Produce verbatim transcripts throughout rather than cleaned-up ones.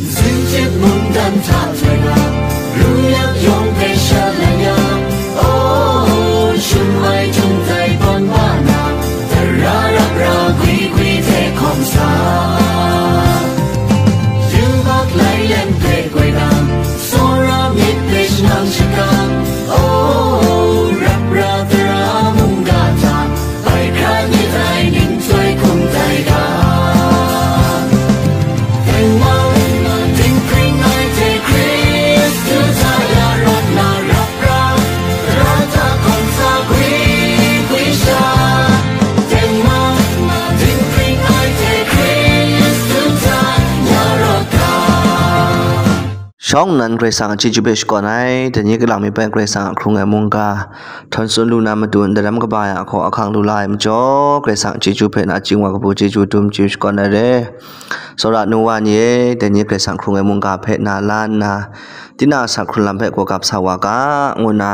Zinjit mungdan hta loi na, ru yak yawng hpe sha lai ya, oh, shun ai htum tai ban ba na, tara rap ra gwi gwi hte hkawm sa. Yubak lai lem hpe goi na, tsawra myit hpe shangang shakang, oh, rap ra tara mungga hta, bai hkra myit ai ning chyoi hkum tai ga. Tengman, dinghpring ai hte Hkristu hta ya rawt na rap ra, tara hta hkawm sa gwi gwi sha. Tengman, dinghpring ai hte Hkristu hta ya rawt ga. Shawng nnan Karai Kasang a chyeju hpe shakawn ai, dai ni kalang mi pen Karai Kasang a hkrung ai mungga, htawn tsun lu na matu ndaram kaba ai ahkaw ahkang lu la ai majaw, Karai Kasang a chyeju hpe nachying wa kabu chyeju dum chyeju shakawn ai re. Tsawra nu wa ni e, dai ni Karai Kasang hkrung ai mungga hpe na la nna, tinang a asak hkrung lam hpe gawgap sa wa ga, ngu nna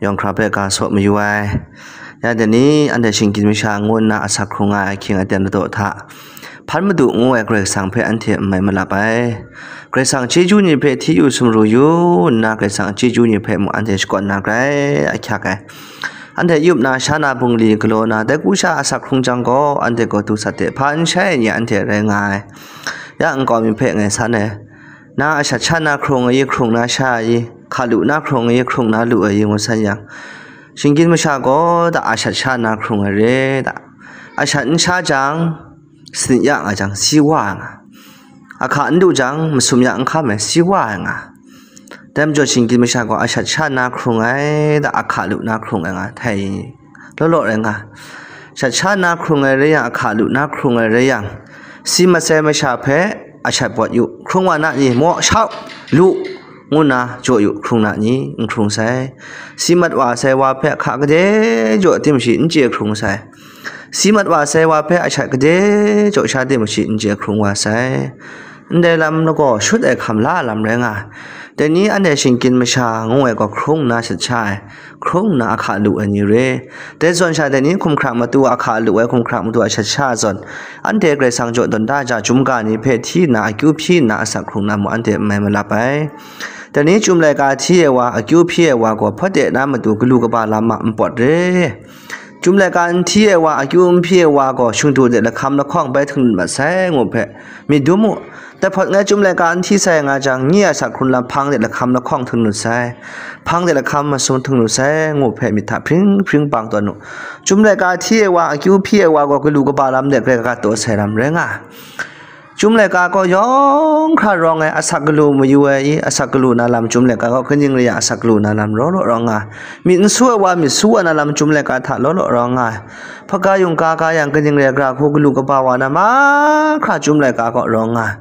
yawng hkra hpe ga saw mayu ai. Ya dai ni anhte shinggyim masha ngu nna asak hkrung ai ahkying aten ladaw hta, hpan madu ngu ai Karai Kasang hpe anhte n mai malap ai. Karai Kasang chyeju ni hpe hti yu sumru yu nna, Karai Kasang chyeju ni hpe mung anhte shakawn na grai ahkyak ai. Anhte yup na, sha na, bungli galaw na, dai ku sha asak hkrung jang gaw, anhte gaw du sat de, hpa n shai ai ni anhte rai nga ai. Ya nkau mi hpe ngai san ai. Na ashat sha na hkrung ai i, hkrung na sha ai i, hka lu na hkrung ai i, hkrung na lu ai i, ngu san yang, shinggyim masha gaw da ashat sha na hkrung ai re da, ashat n sha jang, sanit ya nga jang, si wa ai nga, ahka n du jang, masum ya n hkam ai, si wa ai nga. Dai majaw shinggyim masha gaw ashat sha na hkrung ai da, ahka lu na hkrung ai nga, htai law law rai nga. Shat sha na hkrung ai rai yang, ahka lu na hkrung ai rai yang, si masai masha hpe ashat bawt yu, hkrung wa na ni, maw, shau, lu, ngu nna jaw yu, hkrung na ni, n hkrung sai. Si mat wa sai wa hpe ahka gade jaw tim shi n chye hkrung sai. Si mat wa sai wa hpe ashat gade jaw sha tim shi n chye hkrung wa sai. Ndai lam lagaw shut ai hkam la lam rai nga ai. Dai ni anhte shinggyim masha ngu ai gaw hkrung nna shat sha ai, hkrung nna ahka lu ai ni re. Dai zawn sha dai ni hkumhkrang matu ahka lu ai, hkumhkrang matu a shat sha zawn, anhte Karai Kasang jaw dawn da ja, chyum ga ni hpe hti nna, akyu hpyi nna asak hkrung na mung anhte n mai malap ai. Dai ni chyum laika hti ai wa, akyu hpyi ai wa gaw hpawt de na matu galu kaba lam a npawt re. Chyum laika n hti ai wa, akyu n hpyi ai wa gaw shingdu de lahkam lahkawng bai htinglut mat sai, ngu hpe myit dum u. Dai hpawt ngai chyum laika n hti sai nga jang, nye a asak hkrung lam hpang de lahkam lahkawng htinglut sai, hpang de lahkam masum htinglut sai, ngu hpe myit hta hpring hpring bang tawn u. Chyum laika hti ai wa, akyu hpyi ai wa gaw galu kaba lam de grai gat taw sai lam rai nga ai. Chyum laika gaw yawng hkra rawng ai, asak galu mayu ai i, asak galu na lam chyum laika gaw kaning rai yang asak galu na lam law law rawng nga ai. Myit n su ai wa, myit su wa na lam chyum laika hta law law rawng nga ai. Hpaga yungga ga yang kaning rai gra hku galu kaba wa na mahkra chyum laika gaw rawng nga ai.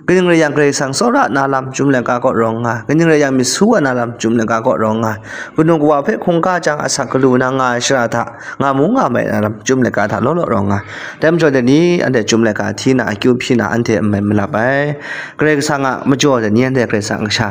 Kaning rai yang Karai Kasang tsawra na lam chyum laika gaw rawng nga ai. Kaning rai yang myit su wa na lam chyum laika gaw rawng nga ai. Kanu kawa hpe hkungga jang asak galu na nga ai shara hta, nga mu nga mai na lam chyum laika hta law law rawng nga ai. Dai majaw dai ni anhte chyum laika hti na, akyu hpyi na anhte n mai malap ai. Karai Kasang a majaw dai ni anhte Karai Kasang a kasha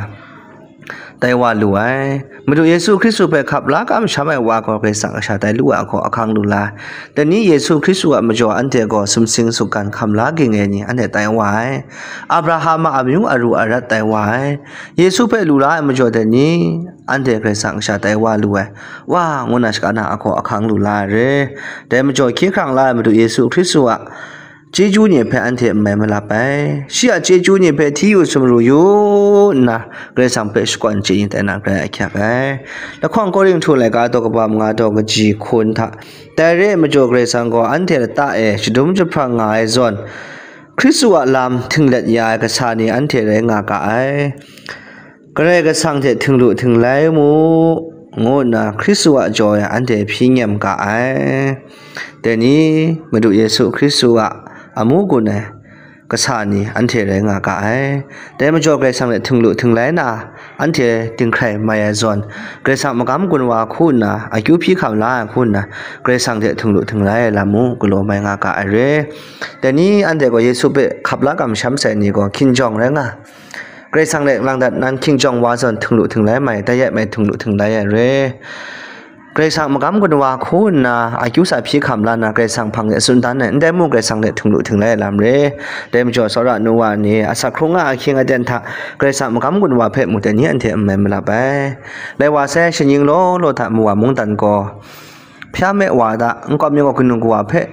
tai wa lu ai. Madu Yesu Hkristu hpe hkap la kamsham ai wa gaw Karai Kasang a kasha tai lu ai ahkaw ahkang lu la ai. Dai ni Yesu Hkristu a majaw anhte gaw sumsing sungkan hkam la ging ai ni anhte tai wa ai. Abraham a amyu aru arat tai wa ai. Yesu hpe lu la ai majaw dai ni anhte Karai Kasang a kasha tai wa lu ai. Wa, ngu na shaka na ahkaw ahkang lu la ai re. Dai majaw hkye hkrang la ai Madu Yesu Hkristu a chyeju ni hpe anhte n mai malap ai. Shi a chyeju ni hpe hti yu sumru yu nna, Karai Kasang hpe shakawn chye yin tai na grai ahkyak ai. Lahkawng Korinhtu laika daw kaba manga daw kaji hkun hta, dai re ai majaw Karai Kasang gaw anhte lata e shadum jahprang nga ai zawn, Hkristu a lam htinglet ya ai kasa ni anhte rai nga ga ai. Karai Kasang hte htinglu htinglai mu, ngu nna Hkristu a jaw e anhte hpyi nyem ga ai. Dai ni Madu Yesu Hkristu a amu gun ai kasa ni anhte rai nga ga ai. Dai majaw Karai Kasang hte htinglu htinglai na, anhte dinghkrai mai ai zawn, Karai Kasang magam gun wa hku nna, akyu hpyi hkam la ai hku nna, Karai Kasang hte htinglu htinglai ai lam mung galaw mai nga ga ai re. Dai ni anhte gaw Yesu hpe hkap la kamsham sai ni gaw hkinjawng rai nga ai. Karai Kasang hte lang dat nan hkinjawng wa zawn htinglu htinglai mai, dai yet mai htinglu htinglai ai re. Karai Kasang magam gun wa hku nna, akyu sa hpyi hkam la nna, Karai Kasang hpang de tsun dan ai, ndai mung Karai Kasang hte htinglu htinglai ai lam re. Dai majaw, tsawra nu wa ni, asak hkrung nga ahkying aten hta, Karai Kasang magam gun wa hpe mu dai ni anhte n mai malap ai. Lai wa sai, shaning law law hta mu wa mungdan gaw, hpya me wa da, nkau myit gaw kanu kawa hpe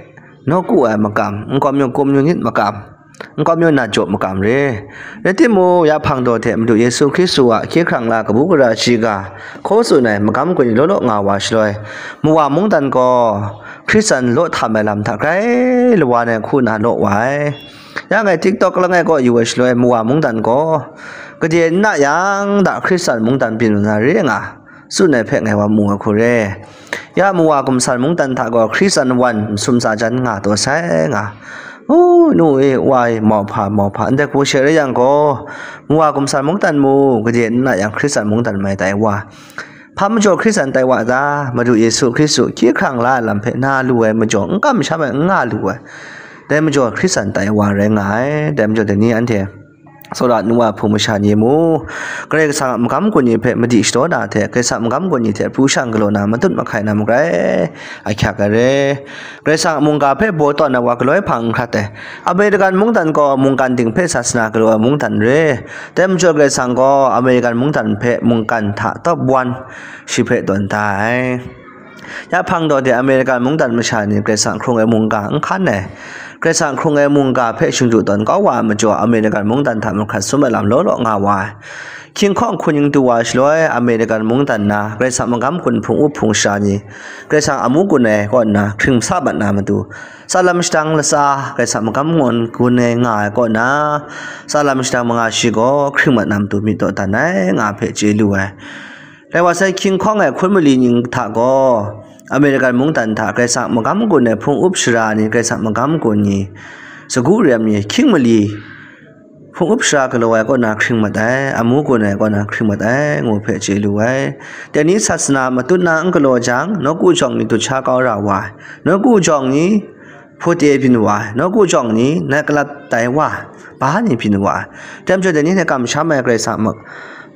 nawku ai makam, nkau myit kum yu nit makam, nkau myit na jaw makam re. Rai timung, ya hpang daw hte Madu Yesu Hkristu a hkye hkrang la kabu gara shiga hkaw tsun ai magam gun ni law law nga wa shaloi, mu wa mungdan gaw Hkristan law htam ai lam hta grai lawa ai hku na law wa ai. Ya ngai TikTok langai kaw yu ai shaloi, mu wa mungdan gaw gade n na yang da Hkristan mungdan byin lu na re nga, tsun ai hpe ngai wa mu ai hku re. Ya mu wa gumsan mungdan hta gaw Hkristan wan masum tsa jan nga taw sai nga. U, nu e, wa e, mauhpa, mauhpa, ndai hku she rai yang gaw, mu wa gumsan mungdan mu, gade n na yang Hkristan mungdan mai tai wa. Hpa majaw Hkristan tai wa ta, Madu Yesu Hkristu hkye hkrang la ai lam hpe na lu ai majaw, n kamsham ai, n nga lu ai. Dai majaw Hkristan tai wa rai nga ai. Dai majaw dai ni anhte, tsawra nu wa hpung masha ni mu, Karai Kasang a magam gun ni hpe madi shadaw na hte, Karai Kasang a magam gun ni hte pru shang galaw na matut mahkai na magrai ahkyak ai re. Karai Kasang a mungga hpe baw tawn ai wa galoi hpang n hkrat ai. American mungdan gaw mungkan ding hpe sasana galaw ai mungdan re. Dai majaw Karai Kasang gaw American mungdan hpe mungkan hta top one shi hpe tawn da ai. Ya hpang daw de American mungdan masha ni Karai Kasang hkrung ai mungga n hkan ai. Karai Kasang hkrung ai mungga hpe shingdu tawn kau wa ai majaw, American mungdan hta mahkrat sum ai lam law law nga wa ai. Hkying hkawng hku ning du wa shaloi, American mungdan na Karai Kasang magam gun hpung up hpung sha ni, Karai Kasang amu gun ai kaw nna hkring sa mat na matu, tsalam shadang latsa Karai Kasang magam gun ai nga ai kaw na, tsalam shadang manga shi gaw hkring mat na matu myit dawdan ai nga hpe chye lu ai. Dai wa sai, hkying hkawng ai hkun mali ning hta gaw, American mungdan hta Karai Kasang magam gun ai hpung up shara ni, Karai Kasang magam gun ni, sagu rem ni, hkying mali hpung up shara galaw ai kaw na hkring mat ai, amu gun ai kaw na hkring mat ai, ngu hpe chye lu ai. Dai ni sasana matut na n galaw jang, nawku jawng ni dut sha kau ra wa ai, nawku jawng ni hpute byin wa ai, nawku jawng ni nat kalap tai wa ai, ba ni byin wa ai. Dai majaw dai ni hte kamsham ai Karai Kasang ma-,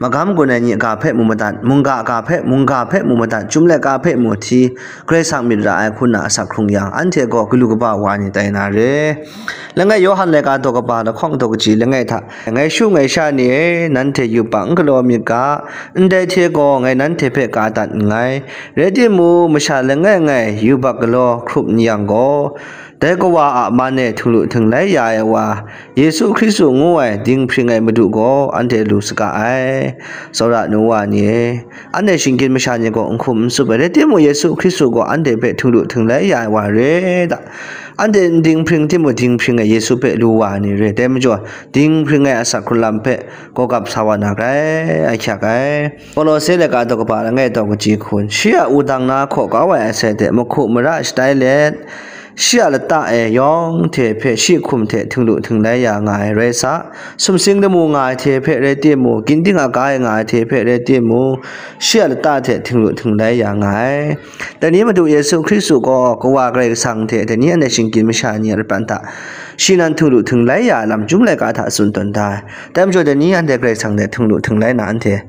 magam gun ai ni ga hpe mu madat, mungga ga hpe, mungga hpe mu madat, chyum laika hpe mu hti, Karai Kasang myit ra ai hku na asak hkrung yang, anhte gaw galu kaba wa ni tai na re. Langai Yawhan laika daw kaba lahkawng daw kaji langai hta, ngai shu ngai sha ni e, nanhte yubak n galaw myit ga, ndai hte gaw ngai nanhte hpe ka dat nngai. Rai timung, masha langai ngai yubak galaw hkrup n yang gaw, dai Kawa a man e htinglu htinglai ya ai wa, Yesu Hkristu ngu ai dinghpring ai Madu gaw anhte lu saga ai. Tsawra nu wa ni e, anhte shinggyim masha ni gaw n hkum n tsup ai, rai timung, Yesu Hkristu gaw anhte hpe htinglu htinglai ya ai wa re da. Anhte n dinghpring timung, dinghpring ai Yesu hpe lu wa ai ni re. Dai majaw, dinghpring ai asak hkrung lam hpe gawgap sa wa na grai ahkyak ai. Kolose laika daw kaba langai daw kaji hkun, shi a wudang na hkaw kau ai asai hte mahku mara shatai let, shi a lata e yawng hte hpe shi hkum hte htinglu htinglai ya nga ai rai sa, sumsing lamu nga ai hte hpe rai timung, ginding aga e nga ai hte hpe rai timung, shi a lata hte htinglu htinglai ya nga ai. Dai ni Madu Yesu Hkristu gaw Kawa Karai Kasang hte dai ni anhte shinggyim masha ni a lapran hta shi nan htinglu htinglai ya ai lam chyum laika hta tsun tawn da ai. Dai majaw dai ni anhte Karai Kasang hte htinglu htinglai na anhte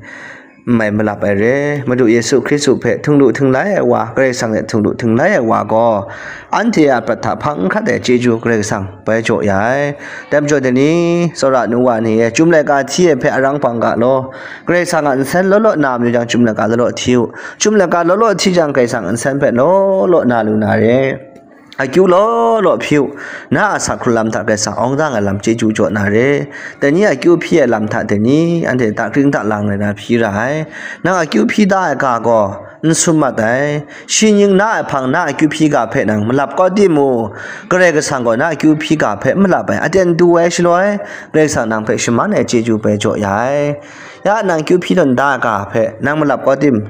n mai malap ai re. Madu Yesu Hkristu hpe htinglu htinglai ai wa, Karai Kasang hte htinglu htinglai ai wa gaw, anhte a prat hta hpang n hkrat ai chyeju Karai Kasang bai jaw ya ai. Dai majaw dai ni, tsawra nu wa ni e, chyum laika hti ai hpe arang hpang ga law, Karai Kasang a nsen law law na mayu jang, chyum laika law law hti u. Chyum laika law law hti jang, Karai Kasang a nsen hpe law law na lu na re. Akyu law law hpyi u, na a asak hkrung lam hta Karai Kasang awng dang ai lam chyeju jaw na re. Dai ni akyu hpyi ai lam hta dai ni, anhte dakring dalang rai na hpyi ra ai. Nang akyu hpyi da ai ga gaw n sum mat ai. Shi ning na ai hpang na akyu hpyi ga hpe nang malap kau timung, Karai Kasang gaw na akyu hpyi ga hpe n malap ai. Aten du ai shaloi, Karai Kasang nang hpe shaman ai chyeju bai jaw ya ai. Ya nang akyu hpyi tawn da ai ga hpe nang malap kau tim,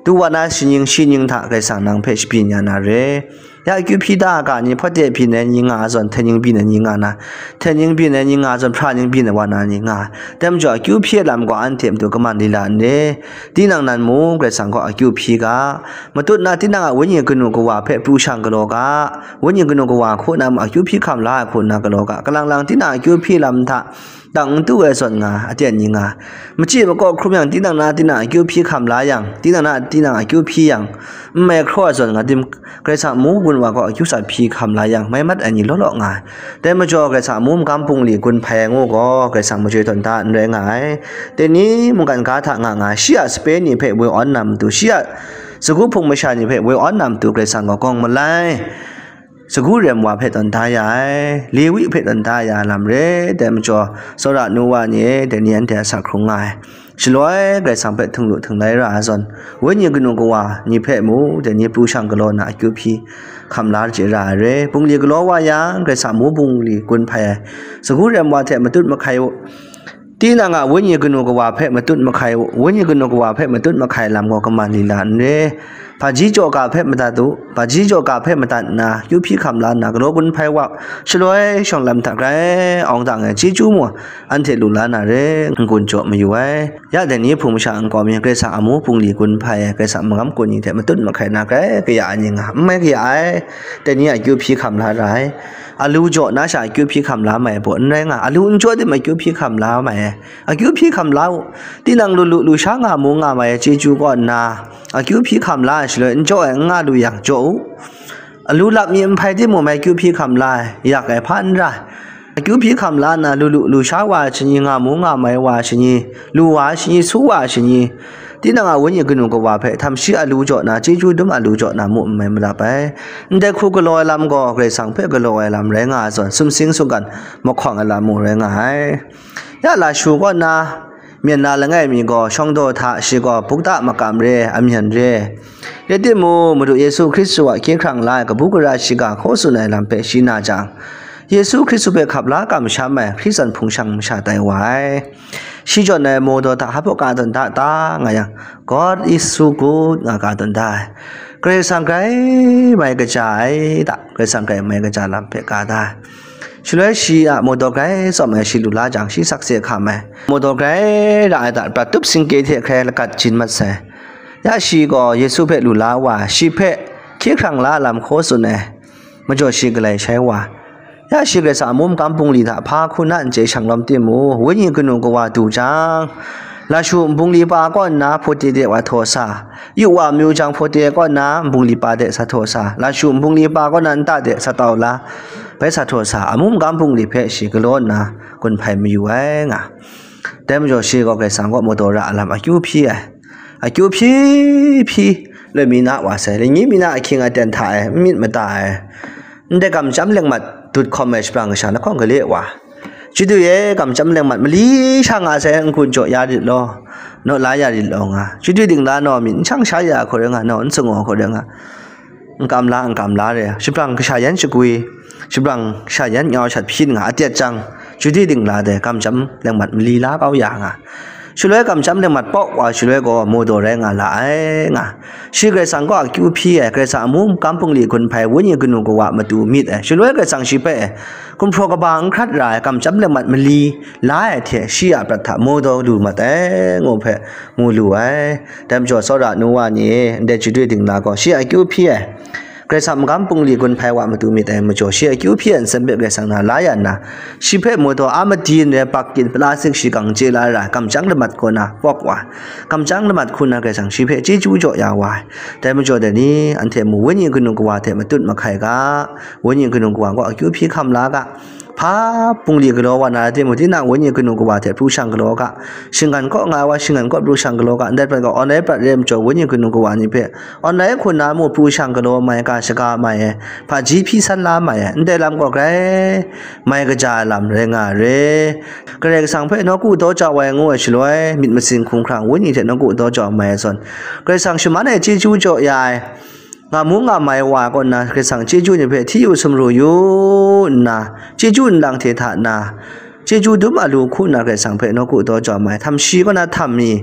du wa na shi ning, shi ning hta Karai Kasang nang hpe shabyin ya na re. Ya akyu hpyi da ai ga ni, hpawde byin ai ni nga zawn, hten ning byin ai ni nga na, hten ning byin ai ni nga zawn, hpra ning byin ai wa na ni nga. Dai majaw, akyu hpyi ai lam gaw anhte matu kaman lila n re. Tinang nan mung Karai Kasang gaw akyu hpyi ga, matut na tinang a wenyi kanu kawa hpe pru shang galaw ga, wenyi kanu kawa hku na mung akyu hpyi hkam la ai hku nna galaw ga, kalang lang tinang akyu hpyi lam hta dang n tu ai zawn nga, aten ni nga, machyi makaw hkrum yang, tinang na tinang akyu hpyi hkam la yang, tinang na tinang akyu hpyi yang, n mai hkraw ai zawn nga, dim, Karai Kasang amu gun wa gaw akyu sat hpyi hkam la yang, mai mat ai ni law law nga ai. Dai majaw, Karai Kasang amu magam bungli gun hpai ai ngu gaw, Karai Kasang majoi tawn da n rai nga ai. Dai ni mungkan ga hta nga nga ai, shi a sape ni hpe woi awn na matu, shi a sagu hpung masha ni hpe woi awn na matu, Karai Kasang gaw gawng malai, sagu rem wa hpe tawn da ya ai, Lewi hpe tawn da ya ai lam re. Dai majaw, tsawra nu wa ni e, dai ni anhte a sa hkrung nga ai. Shaloi Karai Kasang hpe htung lu htung lai ra ai zawn, wenyi kanu kawa ni hpe mu, dai ni pru shang galaw na akyu hpyi hkam la chye ra ai re. Bungli galaw wa yang, Karai Kasang amu bungli gun hpai ai, sagu rem wa hte matut mahkai u. Tinang a wenyi kanu kawa hpe matut mahkai u, wenyi kanu kawa hpe matut mahkai lam gaw kaman lila n re. Hpaji jaw ga hpe madat u, hpaji jaw ga hpe madat nna, kyu hpyi hkam la nna, galaw gun hpai wa, shaloi shawng lam hta grai awng dang ai chyeju mung anhte lu la na re, n-gun jaw mayu ai. Ya dai ni hpung masha nkau mi, Karai Kasang amu bungli gun hpai ai, Karai Kasang magam kun ni hte matut mahkai na grai kaya ai ni nga, n mai kaya ai. Dai ni a kyu hpyi hkam la ra ai. Alu jaw na sha akyu hpyi hkam la mai ai baw n rai nga, alu n jaw tim akyu hpyi hkam la mai ai. Akyu hpyi hkam la u. Tinang lu lu lu sha nga mu nga mai ai chyeju kaw nna, akyu hpyi hkam la ai shaloi n jaw ai n nga lu yang, jaw u. Alu lap mi n hpai timung mai akyu hpyi hkam la ai, yak ai hpa n ra ai. Akyu hpyi hkam la nna, lu lu lu sha wa ai shani, nga mu nga mai wa ai shani, lu wa ai shani, su wa ai shani, tinang a wenyi kanu kawa hpe htam shi alu jaw na, chyeju dum alu jaw na mu n mai malap ai. Ndai hku galaw ai lam gaw Karai Kasang hpe galaw ai lam rai nga ai zawn, sumsing sunggan mahkawng ai lam mung rai nga ai. Ya lashu kaw na, myen na langai mi gaw shawng daw hta, shi gaw bukta makam re, amyan re. Rai timung, Madu Yesu Hkristu a hkye hkrang la ai kabu gara shiga hkaw tsun ai lam hpe shi na jang, Yesu Hkristu hpe hkap la kamsham ai Hkristu hpung shang masha tai wa ai. Shi jawn ai mawdaw hta hpa ka tawn da ta nga yang, "God is so good," nga ka tawn da ai. Karai Kasang grai mai kaja ai ta, Karai Kasang grai mai kaja lam hpe ka da ai. Shaloi shi a mawdaw grai tsawm ai shi lu la jang, shi sakse hkam ai. Mawdaw grai ra ai ta, prat tup singke hte hkrai lagat jin mat sai. Ya shi gaw Yesu hpe lu la wa, shi hpe hkye hkrang la lam hkaw tsun ai. Majaw shi galai shai wa. Ya shi Karai Kasang amu makam bungli hta hpa hku na n chye shang lawm timung, wenyi kanu kawa du jang, lashu nbungli pa kaw nna hpawte de wa htaw sa, yu wa amyu jang hpawte kaw nna nbungli pa de sa htaw sa, lashu nbungli pa kaw nna nta de sa tau la, bai sa htaw sa, amu makam bungli hpe shi galaw nna gun hpai mayu ai nga. Dai majaw shi gaw Karai Kasang kaw mawdaw ra ai lam akyu hpyi ai. Akyu hpyi hpyi, loi mi na wa sai, lani mi na ahkying aten hta e, n myit mada ai. Ndai kamsham lengmat dut hkawm ai shabrang kasha lahkawng gale wa. Chyeju e, kamsham lengmat mali sha nga sai, n-gun jaw ya rit law, naw la ya rit law nga. Chyeju dingla naw myit n shang sha ya hku rai nga, naw n sung hku rai nga. N kam la, n kam la re, shabrang kasha yan shagwi, shabrang kasha yan nyau shat hpyin nga, atet jang, chyeju dingla dai kamsham lengmat mali la kau ya nga. Shaloi kamsham lengmat pawk wa shaloi gaw mawdaw rai nga la ai nga. Shi Karai Kasang kaw akyu hpyi ai, Karai Kasang amu makam bungli gun hpai, wenyi kanu kawa matu myit ai. Shaloi Karai Kasang shi hpe gumhpraw kaba n hkrat ra ai kamsham lengmat mali la ai hte shi a prat hta mawdaw lu mat ai, ngu hpe mu lu ai. Dai majaw, tsawra nu wa ni e, ndai chyeju dingla gaw shi a akyu hpyi ai, Karai Kasang magam bungli gun hpai wa matu myit ai majaw, shi a akyu hpyi ai nsen hpe Karai Kasang na la ya nna, shi hpe mawdaw a madi n rai, bak kyin plastik shi gang chye la ai ra ai, kamsham lengmat kaw na pawk wa, kamsham lengmat hku na Karai Kasang shi hpe chyeju jaw ya wa ai. Dai majaw dai ni, anhte mu wenyi kanu kawa hte matut mahkai ga, wenyi kanu kawa gaw akyu hpyi hkam la ga, hpa bungli galaw wa na rai timung, tinang wenyi kanu kawa hte pru shang galaw ga, shinggan kaw nga ai wa shinggan kaw pru shang galaw ga, ndai prat gaw online prat re ai majaw, wenyi kanu kawa ni hpe online hku na mu pru shang galaw mai ga, shaga mai ai, hpaji hpyi san la mai ai, ndai lam gaw grai mai kaja ai lam rai nga ai re. Karai Kasang hpe nawku daw jau ai ngu ai shaloi, myit masin hkumhkrang wenyi hte nawku daw jau mai ai zawn, Karai Kasang shaman ai chyeju jaw ya ai, nga mu nga mai wa kaw nna Karai Kasang chyeju ni hpe hti yu sumru yu nna, chyeju nlang hte hta na, chyeju dum alu hku nna Karai Kasang hpe nawku daw jau mai, htam shi kaw na htam mi,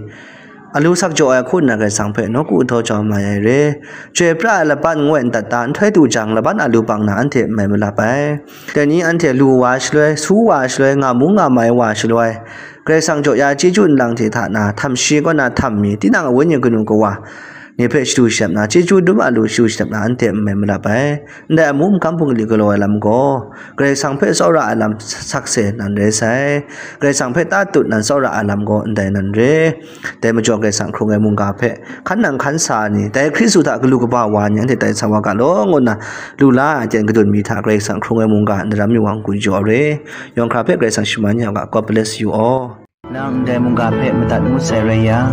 alu sak jaw ai hku nna Karai Kasang hpe nawku daw jau mai ai re. Chyoi pra ai laban ngoi ndat ta, nhtoi du jang laban alu bang na anhte n mai malap ai. Dai ni anhte lu wa shaloi, su wa shaloi, nga mu nga mai wa shaloi, Karai Kasang jaw ya chyeju nlang hte hta na, htam shi kaw na htam mi, tinang a wenyi kanu kawa, ni hpe shadu shadap na, chyeju dum a lu shadu shadap na, anhte n mai malap ai. Ndai amu mahkam hpung gali galaw ai lam gaw, Karai Kasang hpe tsawra ai lam sakse nan rai sai. Karai Kasang hpe tatut nan tsawra ai lam gaw ndai nan re. Dai majaw Karai Kasang hkrung ai mungga hpe hkan nang hkan sa ai ni, dai Hkristu hta galu kaba wa ni anhte tai sa wa ga law, ngu nna lu la ai ten kadun mi hta Karai Kasang hkrung ai mungga ndaram mi wa n-gun jaw re. Yawng hkra hpe Karai Kasang shaman ya u ga. God bless you all. Nang ndai mungga hpe madat ngut sai rai yang,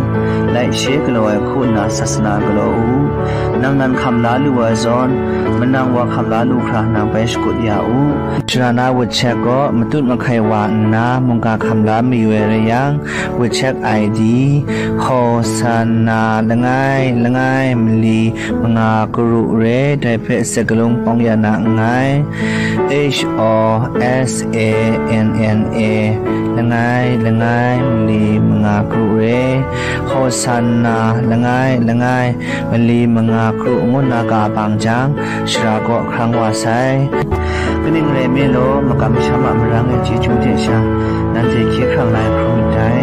laishe galaw ai hku nna sasana galaw u. Nang nan hkam la lu ai zawn, manang wa hkam la lu hkra nang bai shakut ya u. Sharana WeChat gaw matut mahkai wa nna mungga hkam la mayu ai rai yang, WeChat I D, Hosanna langai langai mali manga karu re, dai hpe sakalung pawng ya na nngai. H O S A N N A langai langai mali manga karu re, Hosanna langai langai mali manga karu ngu nna ga bang jang, shara kaw hkrang wa sai. Kaning rai nme law, makam masham a marang e chyeju hte sha, nanhte hkye hkrang la ai hkrum myit dai.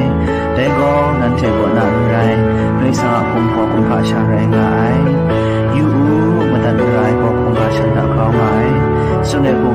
Dai gaw, nanhte kaw na n rai, Karai Kasang a hkum gaw kumhpa sha rai nga ai. Yu u, madat mara ai gaw hkungga shan hta grau nga ai. Tsun ai hku